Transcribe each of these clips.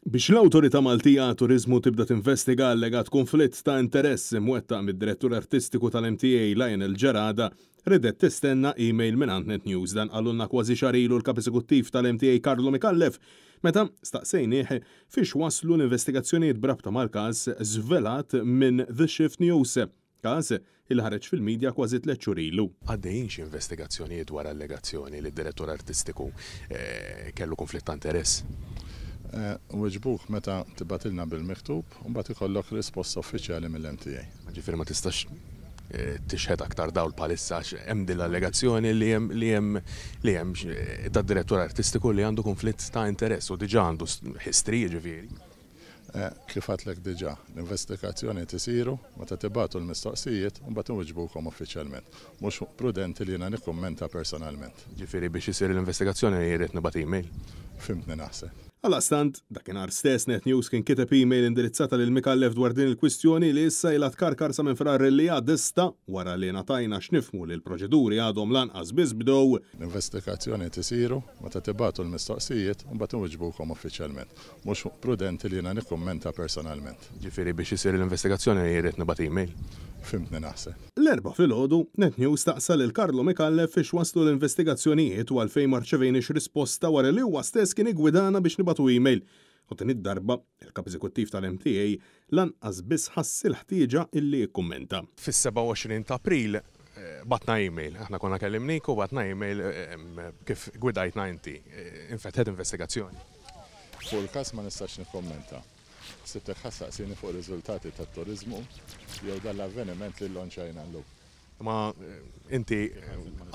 Biex l-Awtorità Maltija għat-Turiżmu tibda tinvestiga allegat kunflitt ta' interess imwettaq mid-Direttur Artistiku tal-MTA Lionel Gerada, ridet tistenna email mingħand Net News. Dan qalulna kważi xahar ilu l-Kap Eżekuttiv tal-MTA Carlo Micallef meta staqsejnieh fiex waslu l-investigazzjonijiet b'rabta mal-każ żvelat minn The Shift News. Każ li ħareġ fil-media kważi tlett xhur ilu. Għaddejjin xi investigazzjonijiet dwar allegazzjoni li d-direttur artistiku kellu kunflitt ta' interess? Nwiġbuk meta tibgħatilna bil-miktub u mbagħad ikollok risposta uffiċjali mill-MTA. Jiġifieri ma tistax tixħet aktar dawl bħalissa għax hemm din l-allegazzjoni li hemm li hemm li hemm tad-direttur artistiku li għandu kunflitt ta' interess u diġà għandu history jiġifieri. Kif għedtlek diġà, l-investigazzjonijiet isiru meta tibagħtu l-mistoqsijiet u mbagħad inwiġbukom uffiċjalment. Mhux prudenti li jiena nikkummenta personalment. Jiġifieri biex isir l-investigazzjoni jrid nibgħat email? Fhimtni naħseb. Għaldaqstant, dakinhar stess Net News kien kiteb email indirizzata lil Micallef dwar din il-kwistjoni li issa ilha tkarkar sa minn Frar li għadda issa wara li ngħatajna x'nifhmu li l-proċeduri għadhom lanqas biss bdew. L-investigazzjonijiet isiru meta tibagħtu l-mistoqsijiet u mbagħad inwiġbukom uffiċjalment. Mhux prudenti li jiena nikkummenta personalment. Jiġifieri biex isir l-investigazzjoni jrid nibgħat email? Fhimtni naħseb. L-Erbgħa filgħodu, Net News staqsa lil Carlo Micallef fiex waslu l-investigazzjonijiet u għalfejn ma rċevejniex risposta wara li huwa stess kien iggwidana biex nibagħtu email. U din id-darba, il-Kap Eżekuttiv tal-MTA lanqas biss ħass il-ħtieġa illi jikkummenta. Fis-27 ta' April bgħatna email, aħna konna kellimnik u bgħatna email kif gwidajtna inti. Infetħet investigazzjoni. Fuq il-każ ma nistax nikkommenta. Ħsibtek ħa ssaqsini fuq riżultati tat-turiżmu jew dan l-avveniment li llonċajna llum. Imma inti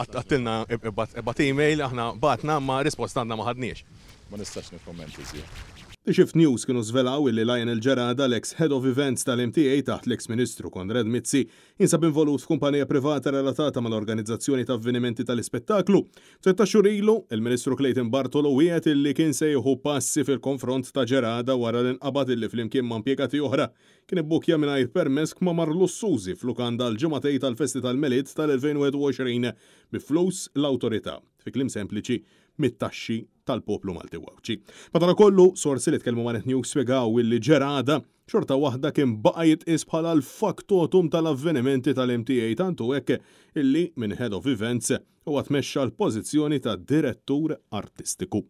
għedtilna ibgħat email, aħna bgħatna imma risposta għadna ma ħadniex. Ma nistax nikkommenta iżjed. The Shift News kienu żvelaw illi Lionel Gerada, l-eks Head of Events tal-MTA taħt l-eks Ministru Konrad Mizzi, jinsab involut f'kumpanija privata relatata mal-organizzazzjoni ta' avvenimenti tal-ispettaklu. Ftit tax-xhur ilu, il-Ministru Clayton Bartolo wiegħed illi kien se jieħu passi fil-konfront ta' Gerada wara li nqabad illi flimkien ma' impjegati oħra kien ibbukkja mingħajr permess kmamar lussużi f'lukanda għall-ġimgħatej tal-festi tal-Milied tal-2021 bi flus l-awtorità, fi kliem sempliċi, mit-taxxi tal-poplu Malti u Għawdxi. Madankollu, sorsi li tkellmu ma' Net News spjegaw illi Gerada xorta waħda kien baqa' jitqies bħala l-factotum tal-avvenimenti tal-MTA tant hu hekk illi minn Head of Events huwa tmexxa l-pożizzjoni ta' Direttur Artistiku.